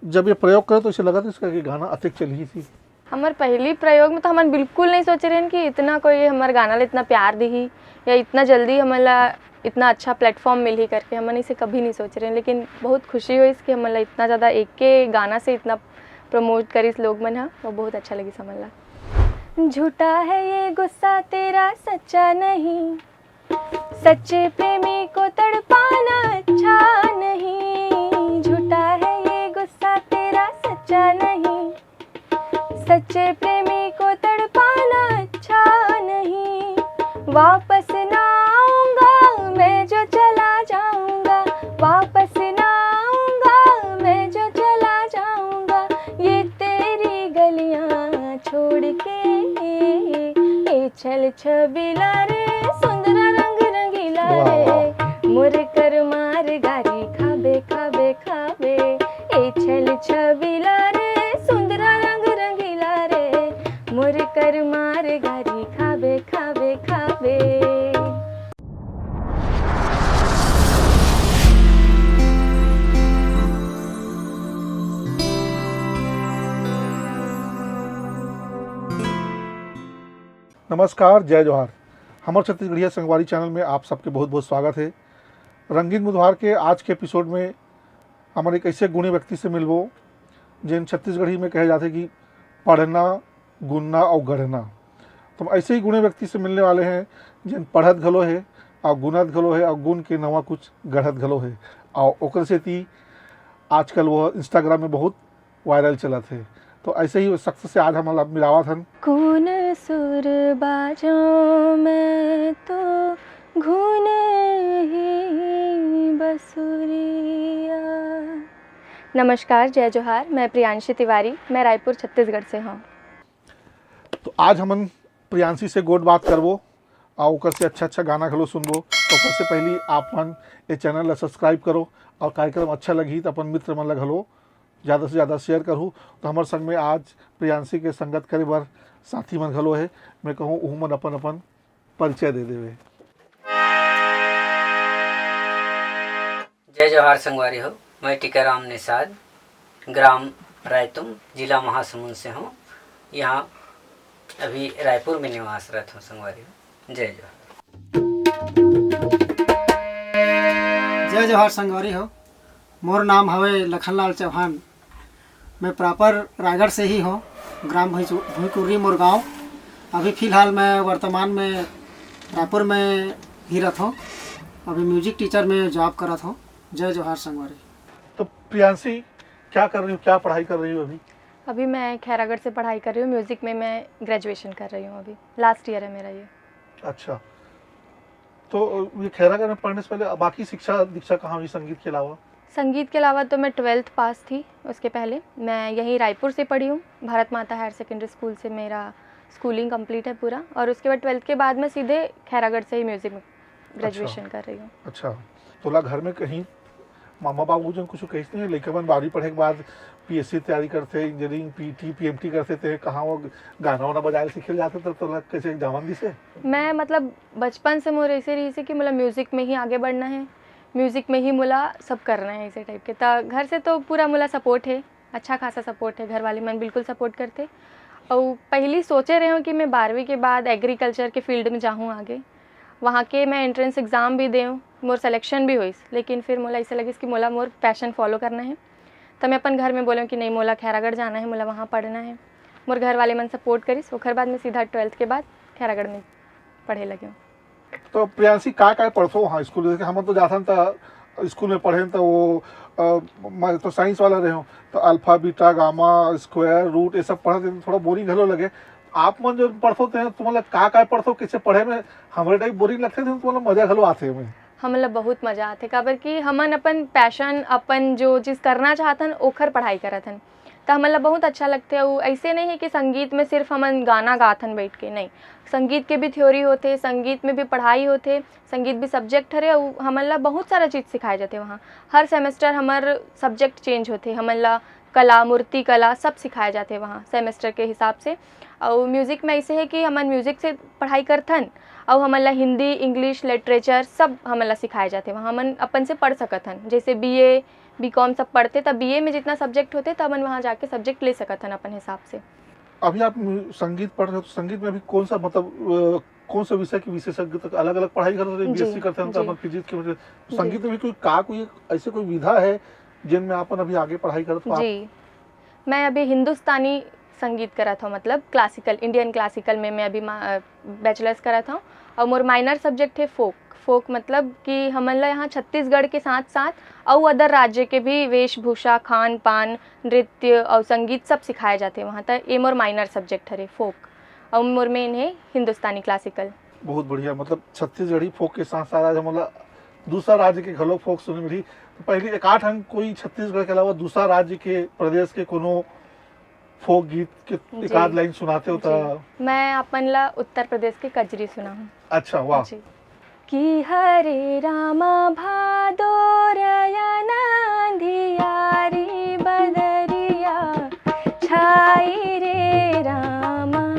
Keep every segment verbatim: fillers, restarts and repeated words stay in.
जब ये प्रयोग करे तो इसे लगा था इसका कि गाना अतिक चलही थी? हमर पहली प्रयोग में तो हमन बिल्कुल नहीं सोचे रहन कि इतना कोई हमर गाना ला इतना प्यार दिही या इतना जल्दी हमन ला इतना अच्छा प्लेटफॉर्म मिलही करके। हमन इसे कभी नहीं सोचे रहन, लेकिन बहुत खुशी होइस कि हमन ला इतना ज़्यादा एक के गाना से इतना प्रमोट करिस लोग मन ह, वो बहुत अच्छा लगिस हमन ला। झूठा है ये गुस्सा तेरा, सच्चा नहीं। सच्चे प्रेमी को तड़पाना अच्छा नहीं। झूठा है ये गुस्सा तेरा, सच्चा नहीं। सच्चे प्रेमी को तड़पाना अच्छा नहीं। वापस ना आऊंगा मैं जो चला जाऊंगा। वापस ना आऊंगा मैं जो चला जाऊंगा। ये तेरी गलियां छोड़ के, ए छल छबीला रे, सुंदरा रंग रंगीला वाह, रे। वाह। मोर कर मार गारी खाबे, खाबे, खाबे। ए छल छबीला रे, सुंदरा रंग रंगीला रे। मोर कर मार गारी खाबे, खाबे, खाबे। नमस्कार, जय जोहार। हमर छत्तीसगढ़िया संगवारी चैनल में आप सबके बहुत बहुत स्वागत है। रंगीन बुधवार के आज के एपिसोड में हमन एक ऐसे गुणी व्यक्ति से मिलबो, जेन छत्तीसगढ़ी में कहे जाथे कि पढ़ना, गुनना और गढ़ना। तो हम ऐसे ही गुणी व्यक्ति से मिलने वाले हैं, जेन पढ़त घलो है और गुनत घलो है और गुन के नवा कुछ गढ़त घलो है। और ओकर सेती आजकल वो इंस्टाग्राम में बहुत वायरल चलत है। तो ऐसे ही शख्स से आज हम मिलावत हन। कौन सुर बाजो मैं तो घुन ही बसुरिया। नमस्कार, जय जोहार, मैं प्रियांशी तिवारी, मैं रायपुर, छत्तीसगढ़ से हूँ। तो आज हमन प्रियांशी से गोठ बात करबो और ओकर से अच्छा अच्छा गाना घलो सुनबो। तो ओकर से पहली आप मन ये चैनल ला सब्सक्राइब करो और कार्यक्रम अच्छा लगही तो अपन मित्र मन ला घलो ज़्यादा से ज़्यादा शेयर करहू। तो हमर संग में आज प्रियांशी के संगत करे बर साथी मन घलो है। मैं कहूँ उहू मन अपन अपन परिचय दे देवे। जय जोहार संगवारी हो, मैं टीकाराम निषाद, ग्राम रायतुम, जिला महासमुंद से हूँ। यहाँ अभी रायपुर में निवासरत हूँ संगवारी हो। जय जोहार। जय जोहार संगवारी हो, मोर नाम हवे लखनलाल चौहान। मैं प्रॉपर रायगढ़ से ही हूँ, ग्राम भुईचु-, भुईकुर्री मोर गाँव। अभी फिलहाल मैं वर्तमान में रायपुर में ही रहत हूँ। अभी म्यूजिक टीचर में जॉब करत हूँ। जय जोहार संगवारी। तो प्रियांशी, क्या कर रही हो, क्या पढ़ाई कर रही हो अभी? अभी मैं खैरागढ़ से पढ़ाई कर रही हूँ, म्यूजिक में मैं ग्रेजुएशन कर रही हूँ, अभी लास्ट ईयर है मेरा ये। अच्छा, तो ये खैरागढ़ में पढ़ने से पहले बाकी शिक्षा दीक्षा कहाँ हुई संगीत के अलावा? संगीत के अलावा तो मैं ट्वेल्थ पास थी, उसके पहले मैं यहीं रायपुर से पढ़ी हूँ। भारत माता हायर सेकेंडरी स्कूल से मेरा स्कूलिंग कंप्लीट है पूरा, और उसके बाद ट्वेल्थ के बाद मैं सीधे खैरागढ़ से ही म्यूजिक में ग्रेजुएशन कर रही हूँ। अच्छा, तोला घर में कहीं मामा बाबू जन कुछ कहिस नहीं, लइका मन बारहवीं पढ़े के बाद पीएससी तैयारी करथे, इंजीनियरिंग, पीटी, पीएमटी करथे, ते कहाँ वो गाना वाना बजाए सीखे जाथे, तो तोला कैसे जावन दिसे? मैं, मतलब, बचपन से मोर ऐसे रही से कि, मतलब, म्यूजिक में ही आगे बढ़ना है, म्यूजिक में ही मोला सब करना है, ऐसे टाइप के। त घर से तो पूरा मोला सपोर्ट है, अच्छा खासा सपोर्ट है, घर वाले मन बिल्कुल सपोर्ट करथे। अउ पहली सोचे रहे हूँ कि मैं बारहवीं के बाद एग्रीकल्चर के फील्ड में जाहूँ आगे। वहाँ के मैं एंट्रेंस एग्जाम भी देऊँ, मोर सिलेक्शन भी होइस, लेकिन फिर मोला ऐसे लगिस कि मोला मोर पैशन फॉलो करना है। त मैं अपन घर में बोलें कि नहीं, मोला खैरागढ़ जाना है, मोला वहाँ पढ़ना है। मोर घर वाले मन सपोर्ट करिस, ओकर बाद मैं सीधा ट्वेल्थ के बाद खैरागढ़ में पढ़े लगे हूँ। तो प्रियांशी, का का पढ़थो वहाँ स्कूल? जैसे कि हमन तो जाथन त स्कूल में पढ़े त वो, अ, मैं तो साइंस वाला रहे हूँ, तो alpha, beta, gamma, square, root, ये सब पढ़त रहे, थोड़ा बोरिंग घलो लगे। आप मन जो पढ़थो ते तुमन ला का का पढ़थो, कैसे पढ़े में? हमरे टाइप बोरिंग लगथे, तुमन ला मजा घलो आथे में? हमन ला बहुत मजा आथे, काबर कि हमन अपन पैशन, अपन जो चीज़ करना चाहथन, ओखर पढ़ाई करत हन। त हमन ला बहुत अच्छा लगथे। अउ ऐसे नहीं है कि संगीत में सिर्फ हमन गाना गाथन बैठ के, नहीं, संगीत के भी थ्योरी होथे, संगीत में भी पढ़ाई होथे, संगीत भी सब्जेक्ट हरे, अउ हमन ला बहुत सारा चीज़ सिखाए जाथे वहाँ। हर सेमेस्टर हमर सब्जेक्ट चेंज होथे, हमन ला कला, मूर्ति कला, सब सिखाए जाथे वहाँ सेमेस्टर के हिसाब से। अउ म्यूजिक में ऐसे है कि हमन म्यूजिक से पढ़ाई करथन, अउ हमन ला हिंदी, इंग्लिश, लिटरेचर सब हमन ला सिखाए जाथे वहाँ। हमन अपन से पढ़ सकत हन, जैसे बीए, बी कॉम सब पढ़ते, तब बीए में जितना सब्जेक्ट होते, तब हमन वहाँ जाके सब्जेक्ट ले सकत हन अपन हिसाब से। अभी आप संगीत पढ़ रहे हो, तो संगीत में अभी कौन सा, मतलब, अ, कौन सा विषय के विशेषज्ञ तक अलग-अलग पढ़ाई करत रहे, जी, बीएससी करते हैं, तो जी। अपन फिजिक्स, केमिस्ट्री, तो जी। संगीत में भी कोई, का कोई एक, ऐसे कोई विधा है जिनमें अपन अभी आगे पढ़ाई करत हो आप? जी, मैं अभी हिंदुस्तानी संगीत करत हूँ, मतलब क्लासिकल, इंडियन क्लासिकल में मैं अभी मा-, अ, बैचलर्स करत हूँ। और मोर माइनर सब्जेक्ट है फोक। फोक मतलब कि हमन ला यहाँ छत्तीसगढ़ के साथ साथ अउ अदर राज्य के भी वेशभूषा, खान पान, नृत्य और संगीत सब सिखाए जाते वहाँ। त ये मोर माइनर सब्जेक्ट हरे फोक, और मोर मेन है हिंदुस्तानी क्लासिकल। बहुत बढ़िया। मतलब छत्तीसगढ़ी फोक के साथ साथ आज हमला दूसरा राज्य के घलो फोक सुने मिली। तो पहले एक आध अंक कोई छत्तीसगढ़ के अलावा दूसरा राज्य के, प्रदेश के कोनो फोक गीत के जी। एक आध लाइन सुनाते हो जी। तो? मैं अपन ला उत्तर प्रदेश के कजरी सुनाहूँ। अच्छा, वाह। जी। कि हरे रामा भादो रयन अंधियारी बदरिया छाई रे रामा,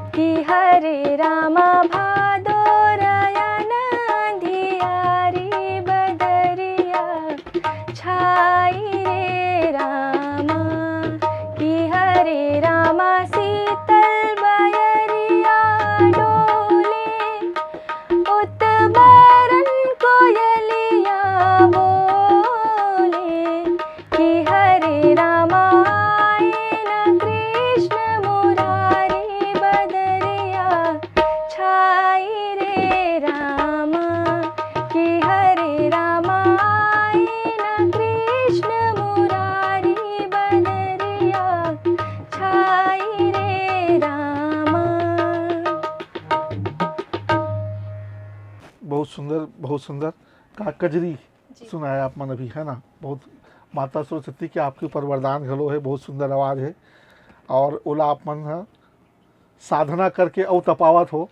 कि हरे रामा भादो रयन अंधियारी बदरिया छाई रे रामा, कि हरे रामा शीतल बयरिया डोले, उत बरन कोयलिया बोले, कि हरे रामा आए न कृष्ण मुरारी बदरिया छाई रे रामा, कि हरे रामा आए न कृष्ण मुरारी बदरिया छाई रे रामा। बहुत सुंदर, बहुत सुंदर। का कजरी जी। सुनाया आप मन अभी, है ना? बहुत माता सरस्वती के आपके ऊपर वरदान घलो है, बहुत सुंदर आवाज़ है। और ओला आप मन ह साधना करके अउ तपावत हो,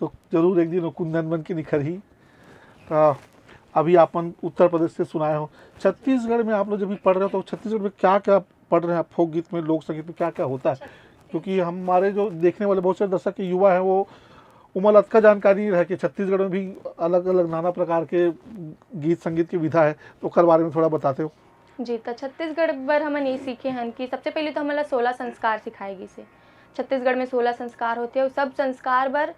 तो जरूर एक दिन वो कुंदन बन के निखरही। तो अभी आप मन उत्तर प्रदेश से सुनाए हो, छत्तीसगढ़ में आप लोग जब भी पढ़ रहे हो, तो छत्तीसगढ़ में क्या-क्या पढ़ रहे हैं आप? फोक गीत में, लोक संगीत में क्या-क्या होता है? क्योंकि हमारे जो देखने वाले बहुत सारे दर्शक के युवा हैं, वो उमर अतका जानकारी नहीं रहे कि छत्तीसगढ़ में भी अलग-अलग नाना प्रकार के गीत संगीत की विधा है, तो ओकर बारे में थोड़ा बताते हो? जी, त छत्तीसगढ़ बर हमन ये सीखे हन कि सबसे पहले तो हमन ला सोलह संस्कार सिखाए गिस हे। छत्तीसगढ़ में सोलह संस्कार होथे, अउ सब संस्कार बर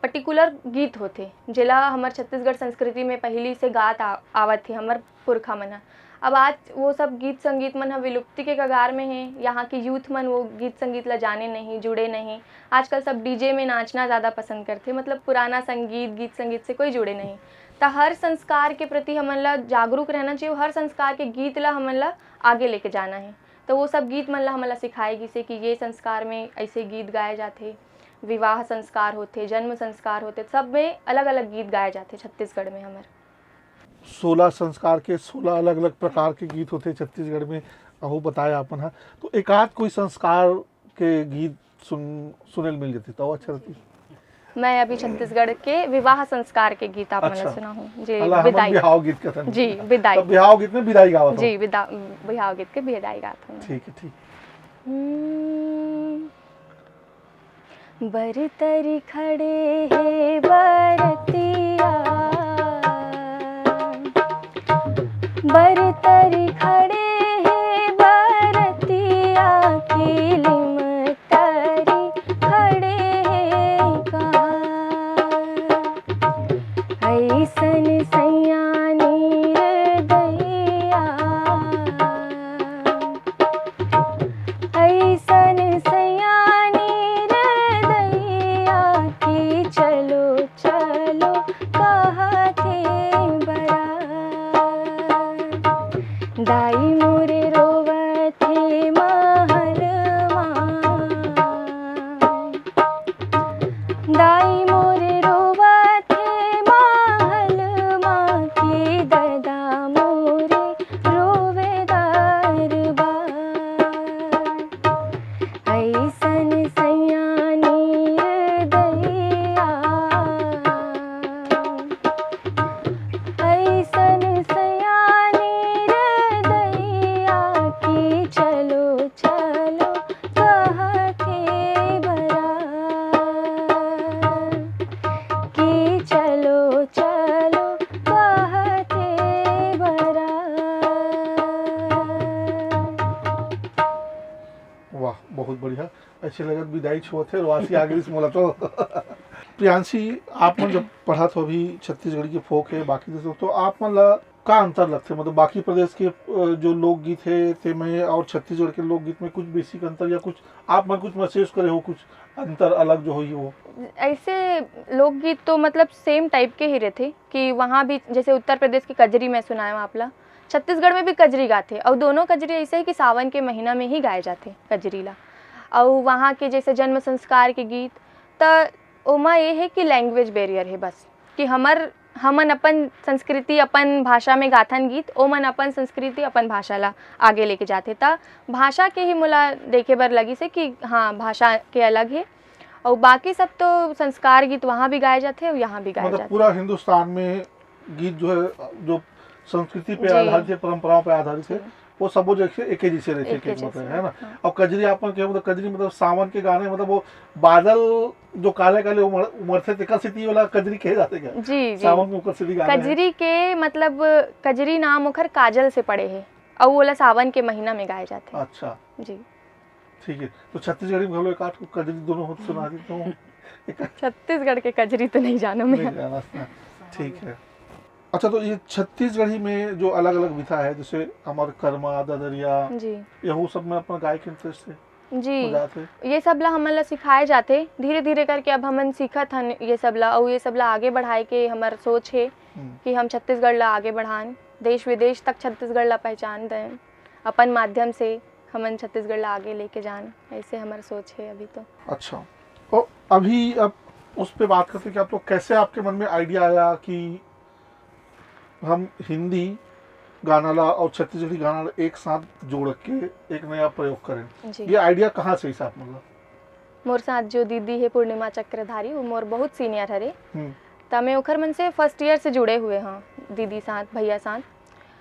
पर्टिकुलर गीत होथे, जेला हमर छत्तीसगढ़ संस्कृति में पहिली से गात आ-, आवत हे हमर पुरखा मन ह। अब आज वो सब गीत संगीत मन ह विलुप्ति के कगार में हे। यहाँ के यूथ मन वो गीत संगीत ला जाने नहीं, जुड़े नहीं। आजकल सब डीजे में नाचना ज़्यादा पसंद करथे, मतलब पुराना संगीत, गीत संगीत से कोई जुड़े नहीं। त हर संस्कार के प्रति हमन ला जागरूक रहना चाहिए, हर संस्कार के गीत ला हमन ला आगे लेके जाना हे। त वो सब गीत मन ला हमन ला सिखाए गिस हे कि ये संस्कार में ऐसे गीत गाए जाथे, विवाह संस्कार होथे, जन्म संस्कार होथे, सब में अलग-अलग गीत गाए जाथे छत्तीसगढ़ में हमर। सोलह संस्कार के सोलह अलग-अलग प्रकार के गीत होथे छत्तीसगढ़ में, अहू बताया अपन ह। तो एकाध कोई संस्कार के गीत सुन-, सुने ल मिल जाती तो अच्छा रहती। मैं अभी छत्तीसगढ़ के विवाह संस्कार के गीत आप मन ला अच्छा। सुनाहूँ। जी, अला, हमन बिदाई। बिहाव गीत कथन। जी, बिदाई। तब बिहाव गीत में बिदाई गावत हो। जी, बिदा-, बिहाव गीत के बिदाई गात हूँ। ठीक है, ठीक। हम्म। बरतरी खड़े हे बरतिया, बरतरी खड़े हे बरतिया, किलिम तरी खड़े हे कहाँ। अइसन सैया निर्दयिया, अइसन सैया निर्दयिया कि चलो, चलो कहथे बरात। दाई वाह, बहुत बढ़िया। ऐसे लगत विदाई छुअत हे, रुआसी आ गइस मोला तो। प्रियांशी, आप मन जब पढ़त हो अभी छत्तीसगढ़ी के फोक हे, बाकी दोस्तों, तो आप मन ला का अंतर लगथे? मतलब बाकी प्रदेश के, अ, जो लोकगीत हे, तेमे और छत्तीसगढ़ के लोकगीत में कुछ बेसिक अंतर या कुछ आप मन कुछ महसूस करे हो, कुछ अंतर अलग जो होही वो? ऐसे लोकगीत तो मतलब सेम टाइप के ही रहथे कि वहाँ भी जैसे उत्तर प्रदेश के कजरी मैं सुनाए हूँ आप ला, छत्तीसगढ़ में भी कजरी गाथे और दोनों कजरी ऐसे है कि सावन के महीना में ही गाए जाथे कजरी ला। और वहाँ के जैसे जन्म संस्कार के गीत, त ओमा ये है कि लैंग्वेज बैरियर है बस, कि हमर हमन अपन संस्कृति, अपन भाषा में गाथन गीत, ओमन अपन संस्कृति, अपन भाषा ला आगे लेके जाथे। त भाषा के ही मोला देखे बर लगिस हे कि हाँ, भाषा के अलग हे। और बाकी सब तो संस्कार गीत वहाँ भी गाए जाथे और यहाँ भी गाए मतलब जाथे। पूरा हिंदुस्तान में गीत जो है, जो संस्कृति पे जी। आधारित है, परंपराओं पे आधारित है, जी। वो सबो जगह एके जैसे रहथे, एके एक मतलब, जैसे, है ना? हाँ। और कजरी आप मन के, मतलब, कजरी, मतलब, सावन के गाने, मतलब, वो बादल जो काले काले उमड़-, उमड़थे, तेकर सेती वाला कजरी कहे जाथे क्या? जी, जी। सावन में ओकर सेती गाने हैं। कजरी के, मतलब, कजरी नाम ओखर काजल से पड़े हे, अउ ओला सावन के महीना में गाए जाथे। अच्छा। जी। ठीक है, तो छत्तीसगढ़ी में घलो एक आध ठो कजरी दोनों हो सुना देते हो। एक छत्तीसगढ़ के कजरी तो नहीं जानो मैं। नहीं जाना, हाँ। ठीक है। अच्छा, तो ये छत्तीसगढ़ी में जो अलग-अलग विधा है, जैसे हमर करमा, ददरिया, जी। यहू सब में अपन गाय के interest है? जी। हो जात हे? ये सब ला हमन ला सिखाए जाथे, धीरे-धीरे करके अब हमन सीखत हन ये सब ला, अउ ये सब ला आगे बढ़ाए के हमर सोच हे हम्म। कि हम छत्तीसगढ़ ला आगे बढ़ान, देश-विदेश तक छत्तीसगढ़ ला पहचान दें, अपन माध्यम से हमन छत्तीसगढ़ ला आगे लेके जान, ऐसे हमर सोच हे अभी तो। अच्छा, तो अभी अब उस पे बात करते हैं कि आप लोग, कैसे आपके मन में idea आया कि हम हिंदी गाना ला और छत्तीसगढ़ी गाना ला एक साथ जोड़ के एक नया प्रयोग करें? जी। ये idea कहाँ से आइस आप मन ला? मोर साथ जो दीदी हे पूर्णिमा चक्रधारी, वो मोर बहुत senior हरे। हम्म। त मैं ओखर मन से first year से जुड़े हुए हूँ, दीदी साथ, भैया साथ।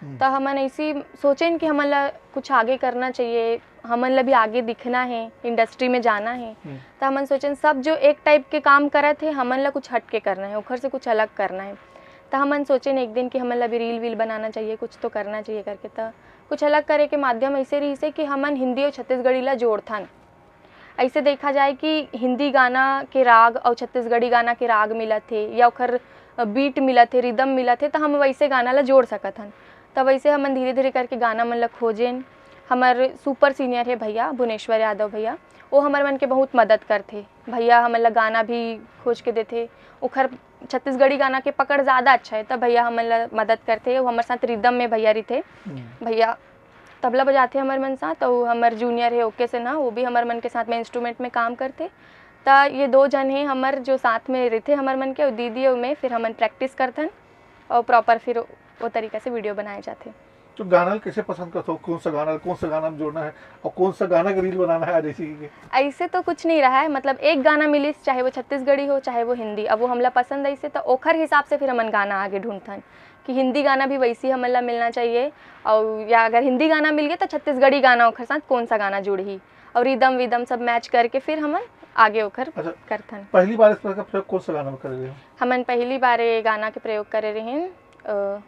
हम्म। त हमन ऐसी सोचेन कि हमन ला कुछ आगे करना चाहिए, हमन ला भी आगे दिखना है, industry में जाना है। हम्म। त हमन सोचेन सब जो एक type के काम करत हे, हमन ला कुछ हट के करना है, ओखर से कुछ अलग करना है। त हमन सोचेन एक दिन कि हमन ला भी reel वील बनाना चाहिए, कुछ तो करना चाहिए करके। त कुछ अलग करे के माध्यम ऐसे रहिस हे कि हमन हिंदी और छत्तीसगढ़ी ला जोड़थन। ऐसे देखा जाए कि हिंदी गाना के राग और छत्तीसगढ़ी गाना के राग मिलत हे या ओखर beat मिलत हे, rhythm मिलत हे, त हम वैसे गाना ला जोड़ सकत हन। त वैसे हमन धीरे-धीरे करके गाना मन ला खोजेन। हमर super senior हे भैया, भुवनेश्वर यादव भैया, वो हमर मन के बहुत मदद करथे। भैया हमन ला गाना भी खोज के देथे। ओखर छत्तीसगढ़ी गाना के पकड़ ज़्यादा अच्छा है, त भैया हमन ला मदद करथे। वो हमर साथ rhythm में भैया रहिथे। हम्म। भैया तबला बजाथे हमर मन साथ, अउ हमर junior हे ओके सिन्हा, वो भी हमर मन के साथ में instrument में काम करथे। त ये दो झन हे हमर, जो साथ में रहिथे हमर मन के, अउ दीदी अउ मैं, फिर हमन practice करथन अउ proper फिर वो तरीका से video बनाए जाथे। तो गाना ल कैसे पसंद करथो? कौन सा गाना, कौन सा गाना में जोड़ना है और कौन सा गाना का reel बनाना है आज ऐसे ही के? ऐसे तो कुछ नहीं रहा है, मतलब एक गाना मिलिस, चाहे वो छत्तीसगढ़ी हो, चाहे वो हिंदी, अब वो हमला पसंद आइस हे, त ओखर हिसाब से फिर हमन गाना आगे ढूंढथन कि हिंदी गाना भी वैसी हमन ला मिलना चाहिए, और या अगर हिंदी गाना मिल गया, तो छत्तीसगढ़ी गाना ओखर साथ कौन सा गाना जुड़ही, और rhythm विदम सब match करके फिर हमन आगे ओखर अच्छा, करथन। पहली बार इस तरह का प्रयोग कौन सा गाना में करे रहे हो? हमन पहली बार ये गाना के प्रयोग करे रहेन, अ,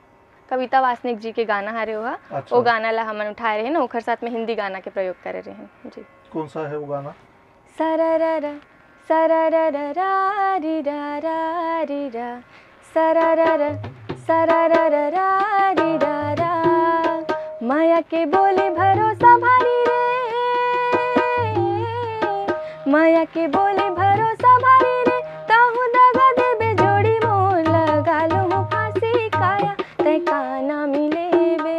कविता वासनिक जी के गाना हरे ओहा, अच्छा। वो गाना ला हमन उठाए रहेन, ओखर साथ में हिंदी गाना के प्रयोग करे रहेन जी। कौन सा है वो गाना? सरररा, सरररा, रा री रा, रा री रा, सरररा, सरररा, रा री रा रा। माया के बोली भरोसा भारी रे, माया के बोली भरोसा भारी रे, ताहू दगा देबे जोड़ी मोर, लगा लूँ फांसी काया, तै काना मिलेबे,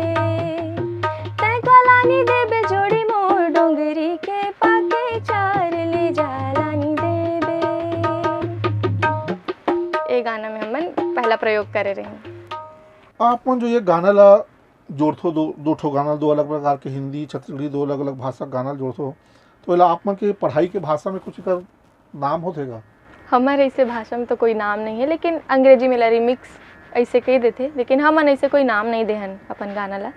तै कलानी देबे जोड़ी मोर, डोंगरी के पाके चार ले जालानी देबे। ए गाना में हमन पहला प्रयोग करे रही। आप मन जो ये गाना ला जोड़थो, दो, दो ठो गाना, दो अलग प्रकार के हिंदी, छत्तीसगढ़ी, दो अलग-अलग भाषा के गाना ल जोड़थो, तो एला आप मन के पढ़ाई के भाषा में कुछ एकर नाम होथे का? हमर ऐसे भाषा में तो कोई नाम नहीं है, लेकिन अंग्रेजी में ला remix ऐसे कह देथे, लेकिन हमन ऐसे कोई नाम नहीं देहन अपन गाना ला,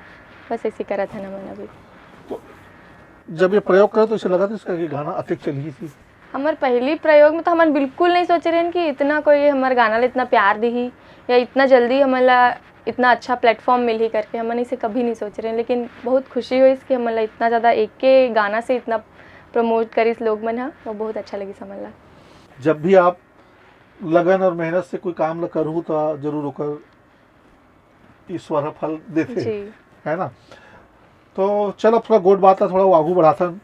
बस ऐसे करत हन हमन अभी। तो जब ये प्रयोग करे तो ऐसे लगत इसका कि गाना अतिक चलही थी? हमर पहली प्रयोग में तो हमन बिल्कुल नहीं सोचे रहन कि इतना कोई हमर गाना ला इतना प्यार दिही या इतना जल्दी हमन ला इतना अच्छा platform मिलही करके, हमन इसे कभी नहीं सोचे रहन। लेकिन बहुत खुशी होइस कि हमन ला इतना ज़्यादा एक के गाना से इतना प्रमोट करिस लोग मन ह, वो बहुत अच्छा लगिस हमन ला। जब भी आप लगन और मेहनत से कोई काम ल करहू, त जरूर ओकर ईश्वर ह फल देथे, जी। है ना? तो चल, अब थोड़ा गोठ बात ला थोड़ा आगू बढ़ाथन।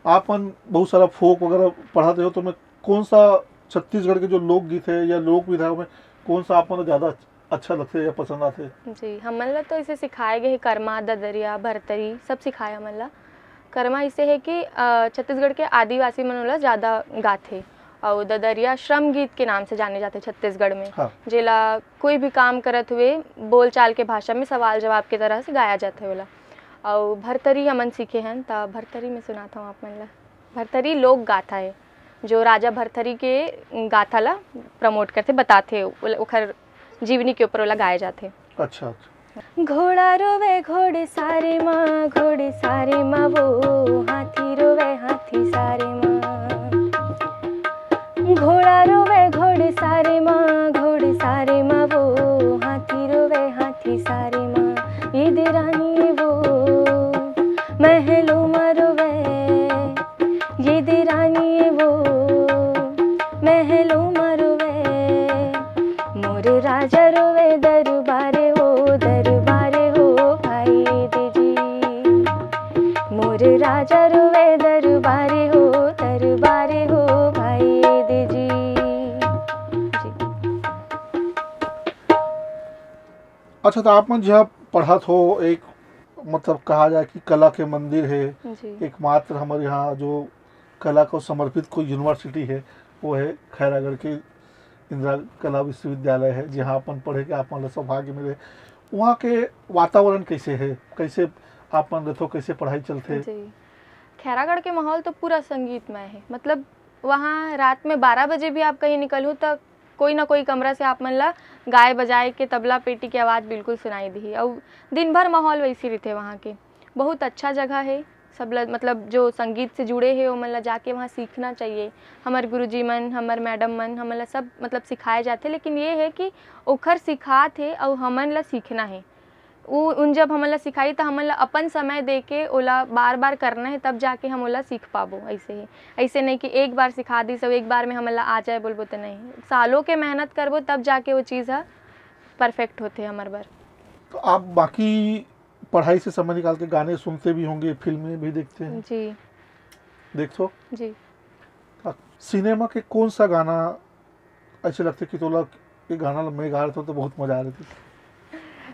आप मन बहुत सारा फोक वगैरह पढ़त हो, तो मैं कौन सा छत्तीसगढ़ के जो लोकगीत है या लोक विधा में कौन सा आप मन ला ज्यादा अच्छा लगथे या पसंद आथे? जी, हमन ला तो इसे सिखाए गए हे, करमा, ददरिया, भरतरी, सब सिखाए हमन ला। करमा इसे है कि, अ, छत्तीसगढ़ के आदिवासी मन ओला ज्यादा गाथे, अउ ददरिया श्रम गीत के नाम से जाने जाथे छत्तीसगढ़ में, हाँ। जेला कोई भी काम करत हुए बोलचाल के भाषा में सवाल जवाब के तरह से गाया जाथे ओला। अउ भरतरी हमन सीखे हन, त भरतरी में सुनात हूँ आप मन ला। भरतरी लोक गाथा है, जो राजा भरथरी के गाथा ला प्रमोट करथे, बताथे, ओला, ओखर जीवनी के ऊपर ओला गाए जाथे। अच्छा, अच्छा। घोड़ा रोवे घोड़े सारे माँ, घोड़े सारे माँ वो, हाथी रोवे हाथी सारे माँ। घोड़ा रोवे घोड़े सारे माँ, घोड़े सारे माँ वो, हाथी रोवे हाथी सारे माँ। ये दे रानी वो महलों में रोवे, ये दे रानी वो महलों में रोवे। मोर राजा रोवे दरबारे हो, दरबारे हो भाई दीजी। मोर राजा रोवे दरबारे हो, दरबारे हो भाई दीजी। जी। अच्छा, तो आप मन जहाँ पढ़त हो, एक मतलब कहा जाए कि कला के मंदिर है, जी। एकमात्र हमारे यहाँ जो कला को समर्पित कोई यूनिवर्सिटी है, वो है खैरागढ़ के इंदिरा कला विश्वविद्यालय है, जहाँ अपन पढ़े के आप मन ला सौभाग्य मिले। वहाँ के वातावरण कैसे है, कैसे आप मन रहथो, कैसे पढ़ाई चलथे? जी, खैरागढ़ के माहौल तो पूरा संगीतमय है। मतलब, वहाँ रात में बारह बजे भी आप कहीं निकलहू, त कोई ना कोई कमरा से आप मन ला गाए बजाए के, तबला पेटी के आवाज़ बिल्कुल सुनाई दिही। अउ दिन भर माहौल वैसी रहिथे वहाँ के। बहुत अच्छा जगह है। सब ल-, मतलब, जो संगीत से जुड़े हे, ओमन ला जाके वहाँ सीखना चाहिए। हमर गुरुजी मन, हमर मैडम मन, हमन ला सब, मतलब, सिखाए जाथे, लेकिन ये है कि ओखर सिखात हे अउ हमन ला सीखना है। उ, उन जब हमन ला सिखाही, त हमन ला अपन समय दे के ओला बार-बार करना है, तब जाके हम ओला सीख पाबो। ऐसे ही, ऐसे नहीं कि एक बार सिखा दिस अउ एक बार में हमन ला आ जाए बोलबो, त नहीं। सालों के मेहनत करबो, तब जाके वो चीज़ ह परफेक्ट होथे हमर बर। तो आप बाकी पढ़ाई से समय निकाल के गाने सुनते भी होंगे, फिल्में भी देखते हैं? जी। देखथो? जी। आ, सिनेमा के कौन सा गाना ऐसे लगथे कि तोला ये गाना ल मैं गा रहता तो बहुत मजा आ रही थी?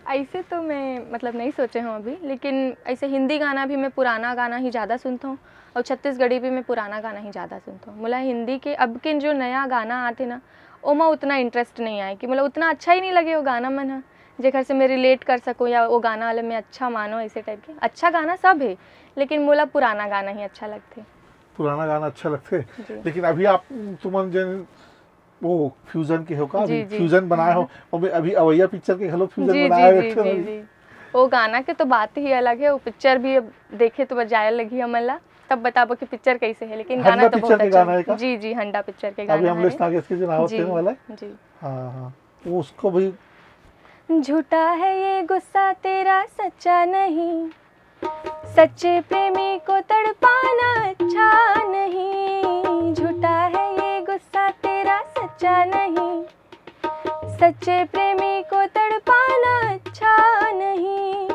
ऐसे तो मैं, मतलब, नहीं सोचे हूँ अभी, लेकिन ऐसे हिंदी गाना भी मैं पुराना गाना ही ज़्यादा सुनता हूँ और छत्तीसगढ़ी भी मैं पुराना गाना ही ज़्यादा सुनता हूँ। मोला हिंदी के अब के जो नया गाना आते ना, ओमा उतना इंटरेस्ट नहीं आए कि, मतलब, उतना अच्छा ही नहीं लगे वो गाना मन ह, जेकर से मैं रिलेट कर सकूँ या वो गाना वाले मैं अच्छा मानो, ऐसे टाइप के। अच्छा गाना सब है, लेकिन मोला पुराना गाना ही अच्छा लगथे। पुराना गाना अच्छा लगथे, जी। लेकिन अभी आप, तुमन जन वो फ्यूजन के हो का? जी, अभी जी। फ्यूजन बनाए हो, और अभी अवैया पिक्चर के घलो फ्यूजन जी, बनाए जी, बैठे हो जी, अभी। जी। वो गाना के तो बात ही अलग है, वो पिक्चर भी अब देखे तो बजाए लगी हमन ला, तब बताबो कि पिक्चर कैसे है, लेकिन गाना हंडा तो पिक्चर बहुत के अच्छा गाना है। है का? जी, जी, हंडा पिक्चर के अभी गाना अमलेश है। नागेश के जो नाव जी, थे वाला है? जी। हाँ, हाँ, वो उसको भी झूठा है ये गुस्सा तेरा सच्चा नहीं, सच्चे प्रेमी को तड़पाना अच्छा नहीं। झूठा है ये गुस्सा तेरा सच्चा नहीं, सच्चे प्रेमी को तड़पाना अच्छा नहीं।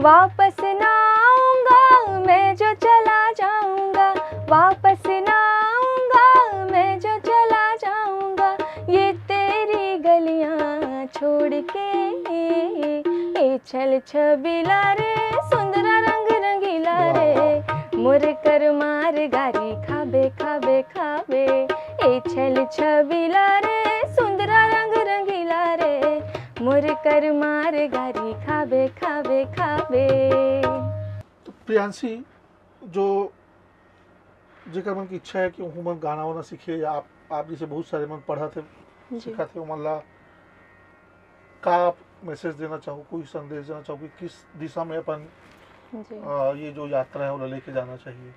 वापस ना आऊंगा मैं जो चला जाऊंगा, वापस ना आऊंगा मैं जो चला जाऊंगा, ये तेरी गलियां छोड़ के। ए छल छबीला रे, सुंदरा रंग रंगीला रे, वाह, वाह। मोर कर मार गारी खाबे, खाबे, खाबे। ए छल छबीला रे, सुंदरा रंग रंगीला रे, मोर कर मार गारी खाबे, खाबे, खाबे। तो प्रियांशी, जो जेकर मन की इच्छा है कि ओहू मन गाना वाना सीखे, या आप, आप जैसे बहुत सारे मन पढ़त हे, जी। सीखत हे, ओमन ला का आप मैसेज देना चाहो, कोई संदेश देना चाहो कि किस दिशा में अपन, जी। अ, ये जो यात्रा है, ओला लेके जाना चाहिए?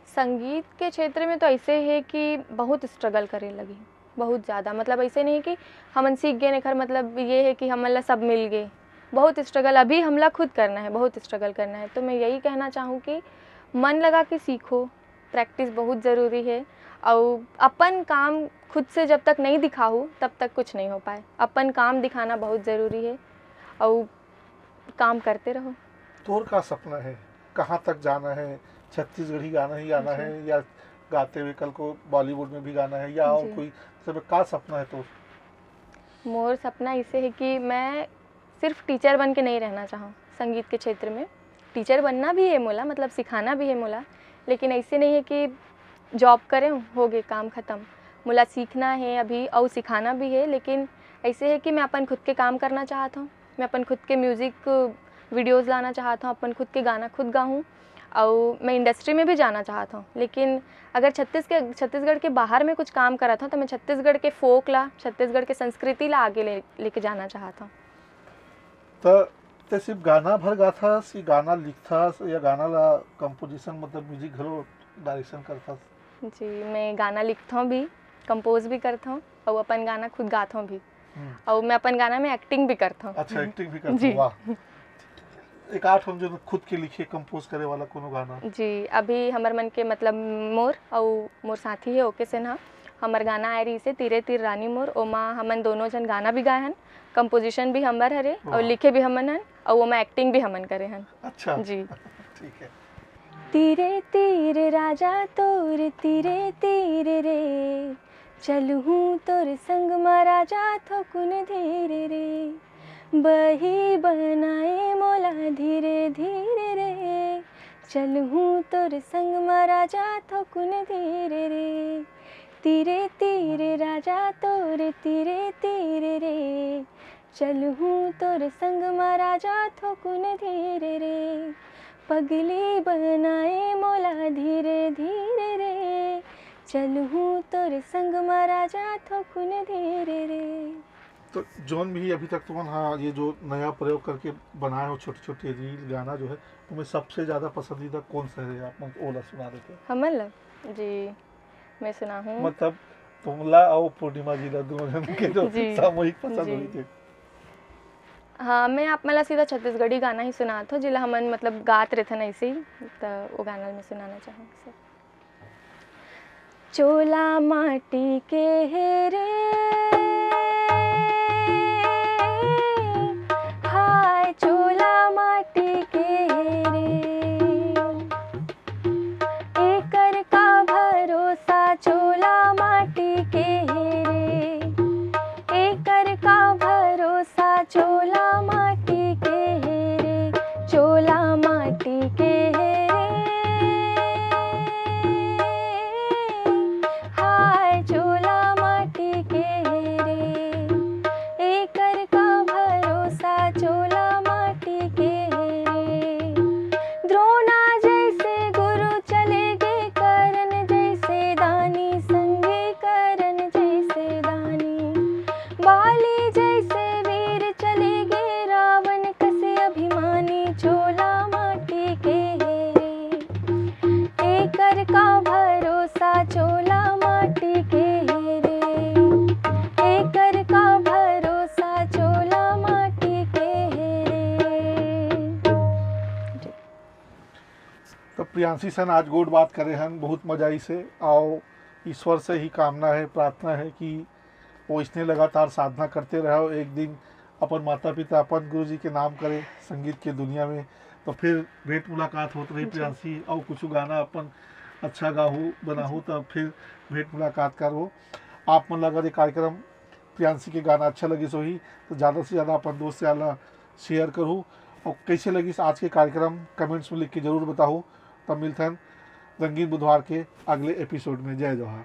संगीत के क्षेत्र में तो ऐसे है कि बहुत स्ट्रगल करे लगी, बहुत ज़्यादा। मतलब, ऐसे नहीं कि हमन सीख गए, एकर मतलब ये है कि हमन ला सब मिल गए। बहुत स्ट्रगल अभी हमला खुद करना है, बहुत स्ट्रगल करना है। तो मैं यही कहना चाहूँ कि मन लगा के सीखो, प्रैक्टिस बहुत ज़रूरी है। और अपन काम खुद से जब तक नहीं दिखाहू, तब तक कुछ नहीं हो पाए। अपन काम दिखाना बहुत ज़रूरी है और काम करते रहो। तोर का सपना है, कहाँ तक जाना है? छत्तीसगढ़ी गाना ही गाना जी। है या गाते हुए कल को बॉलीवुड में भी गाना है या और जी। कोई, सब का सपना है तोर? मोर सपना इसे है कि मैं सिर्फ टीचर बन के नहीं रहना चाहूँ संगीत के क्षेत्र में। टीचर बनना भी है मोला, मतलब सिखाना भी है मोला, लेकिन ऐसे नहीं है कि जॉब करें, हो गए, काम ख़त्म। मोला सीखना है अभी और सिखाना भी है, लेकिन ऐसे है कि मैं अपन खुद के काम करना चाहत हूँ। मैं अपन खुद के म्यूज़िक वीडियोज़ लाना चाहत हूँ, अपन खुद के गाना खुद गाऊँ और मैं इंडस्ट्री में भी जाना चाहत हूँ। लेकिन अगर छत्तीस के छत्तीसगढ़ के बाहर में कुछ काम करत हूँ, तो मैं छत्तीसगढ़ के फोक ला, छत्तीसगढ़ के संस्कृति ला आगे ले लेके जाना चाहत हूँ। त ते सिर्फ गाना भर गाथस कि गाना लिखथस या गाना ला कंपोजिशन, मतलब म्यूजिक घलो डायरेक्शन करथस? जी, मैं गाना लिखत हूँ भी, कंपोज भी करत हूँ और अपन गाना खुद गात हूँ भी। हम्म। और मैं अपन गाना में एक्टिंग भी करत हूँ। अच्छा, एक्टिंग भी करथस, जी। वाह। एक आठ हम जो खुद के लिखे, कंपोज करे वाला कोनो गाना? जी, अभी हमर मन के, मतलब, मोर और मोर साथी है ओके सिन्हा, हमर गाना आए रही से तीरे तीर रानी मोर, ओमा हमन दोनों जन गाना भी गाए हन, कंपोजिशन भी हमर हरे और वाह। लिखे भी हमन हन और ओमा एक्टिंग भी हमन करे हन। अच्छा, जी। ठीक है। तीरे तीर राजा तोर तीरे तीर रे, चलहूँ तोर संग मा राजा थोकुन धीर रे। बही बनाए मोला धीरे धीर रे, चलहूँ तोर संग मा राजा थोकुन धीर रे। तीरे तीर राजा तोर तीरे तीर रे, चलहूँ तोर संग मा राजा थोकुन धीर रे। पगली बनाए मोला धीरे धीरे रे, चलहूँ तोर संग मा राजा थोकुन धीरे रे। तो जोन भी अभी तक तुमन हा ये जो नया प्रयोग करके बनाए हो, छोटे छोटे रील गाना जो है, तुम्हें सबसे ज्यादा पसंदीदा कौन सा है? आप मन ओला सुना देते हो। हमन ला? जी, मैं सुनाहूँ। मतलब तुमला और पूर्णिमा जी ला, दोनों जन के जो जी, सामूहिक पसंद जी। हुई थी। हाँ, मैं आप मन ला सीधा छत्तीसगढ़ी गाना ही सुनात हूँ, जिला हमन, मतलब, गात रहथन ऐसे ही, तो वो गाना मैं सुनाना चाहूँगी सर। चोला माटी के हे रे, हाय चोला माटी के हे रे, एकर का भरोसा चोला माटी के हे रे, एकर का भरोसा चोला माटी के हे रे, चोला माटी के हे रे, हाय चोला माटी के हे रे, एकर का भरोसा चोला माटी के हे रे। द्रोणा जैसे गुरु चले गे, कर्ण जैसे दानी, संगी कर्ण जैसे दानी। बाली जैसे वीर चले गे, रावण कसे अभिमानी, चोला माटी के हे रे। एकर का भरोसा चोला माटी के हे रे, एकर का भरोसा चोला माटी के हे रे। तो प्रियांशी सन आज गोठ बात करे हन, बहुत मजा आइस हे। और ईश्वर से ही कामना है, प्रार्थना है कि वो इसने लगातार साधना करते रहो, एक दिन अपन माता पिता, अपन गुरु जी के नाम करे संगीत के दुनिया में, तो फिर भेंट मुलाकात होत रही। जी। प्रियांशी, और कुछ गाना अपन अच्छा गाहू बनाहू, तब फिर भेंट मुलाकात करबो। आप मन ला अगर ये कार्यक्रम प्रियांशी के गाना अच्छा लगिस होही, तो ज़्यादा से ज़्यादा अपन दोस्त यार ला शेयर करहू। और कैसे लगिस आज के कार्यक्रम, कमेंट्स में लिख के जरूर बताहू। तब मिलथन रंगीन बुधवार के अगले एपिसोड में। जय जोहार।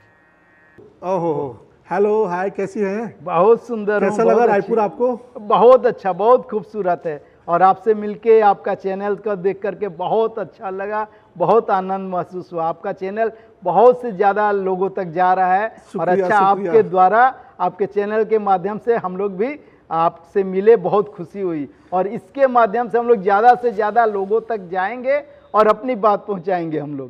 ओहो हो, हेलो, हाय, कैसी हैं? बहुत सुंदर हूँ, कैसा बहुत लगा अच्छी- रायपुर आपको? बहुत अच्छा, बहुत खूबसूरत है। और आपसे मिलके, आपका चैनल को देख करके बहुत अच्छा लगा, बहुत आनंद महसूस हुआ। आपका चैनल बहुत से ज़्यादा लोगों तक जा रहा है और शुक्रिया, अच्छा, शुक्रिया। आपके द्वारा, आपके चैनल के माध्यम से हम लोग भी आपसे मिले, बहुत खुशी हुई। और इसके माध्यम से हम लोग ज़्यादा से ज़्यादा लोगों तक जाएंगे और अपनी बात पहुँचाएंगे हम लोग।